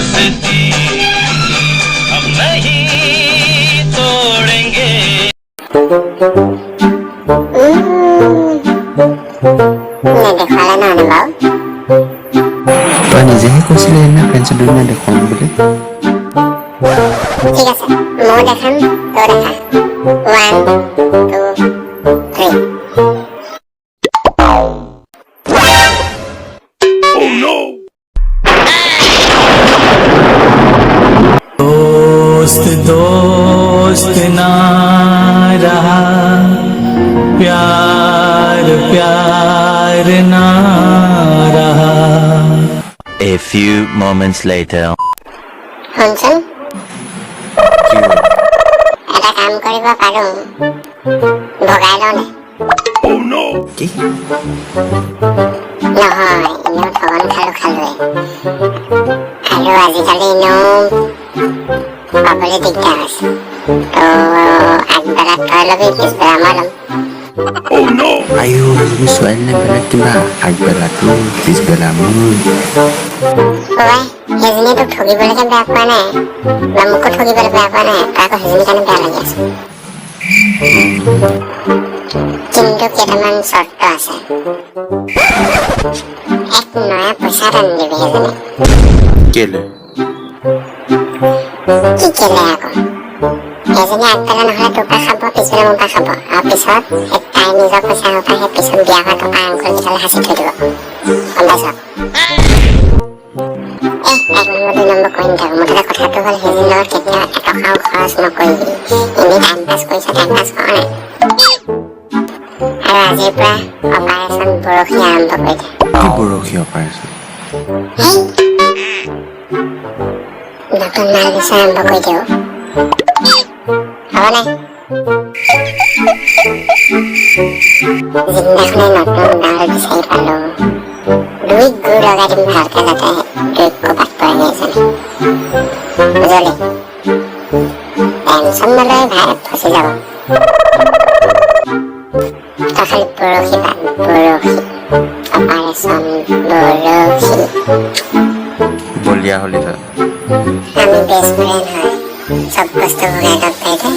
दोस्ती हम नहीं तोड़ेंगे। নেদেখুৱালে নহ'লে বাৰু। তই নিজেহে কৈছিলি সেইদিনা পেণ্ট চাৰ্টৰ দেখুৱাম বুলি। ঠিক আছে, ময়ো দেখাম, তই দেখা। One, two, three. दोस्त दोस्त ना रहा, प्यार प्यार ना रहा। A few moments later. শুনচোন। কি হ'ল? এটা কাম কৰিব পাৰোঁ, ভগাই লওঁ নে? কি? নহয়, এনেও ঠগন খালো খালোৱে আৰু আজিকালি এনেও পাবলৈ দিগদাৰ হৈছে। তো আগবেলা তই ল'বি, পিছবেলা মই ল'ম। আইও, এজনী ছোৱালী নে বেলেগ কিবা? আগবেলা তোৰ, পিছবেলা মোৰ। ঐ, সেইজনীয়ে তোক ঠগিবলৈকে বেয়া পোৱা নাই বা মোকো ঠগিবলৈ বেয়া পোৱা নাই। তই আকৌ সেইজনীৰ কাৰণে বেয়া লাগি আছে। কিন্তু কেইটামান চৰ্ত আছে। এক নয়া পইচা এটা নিদিবি সেইজনীক। কেলে? কি কেলে আকৌ? সেইজনী আগবেলা নহ'লে তোৰ পৰা খাব, পিছবেলা মোৰ পৰা খাব আৰু পিছত সেই তাই নিজৰ পইচা সোপা সেই পিছত বিয়া হোৱা টকা আংকুল কেইটালৈ সাঁচি থৈ দিব, গম পাইছ? এ এক নম্বৰ দুই নম্বৰ কৰি নাথাকো। মুঠতে কথাটো হ'ল, সেইজনীৰ লগত কেতিয়াও এটকাও খৰচ নকৰিবি। এনেই টাইম পাছ কৰিছ, টাইম পাছ কৰা নাই। আৰু আজিৰ পৰা অপাৰেশ্যন বৰশী আৰম্ভ কৰি দে। কি বৰশী অপাৰেশ্যন? হেই, নতুন মাল বিচাৰ আৰম্ভ কৰি দিওঁ, হ'ব নাই? যিদিনাখনে নতুন মাল বিচাৰি পালো, দুই গুৰ লগাই দিম ভালকে, যাতে দুই ক'ৰবাত পৰেগৈ এজনী, বুজলি? টেনচন নলৈ ভাই, ফচি যাব। তই খালি বৰশী পাত, বৰশী, অপাৰেশ্যন বৰশী। বলিয়া হলি তই। আমি বেষ্ট ফ্ৰেণ্ড হয়, চব বস্তু ভগাই ল'ব পাৰি দে।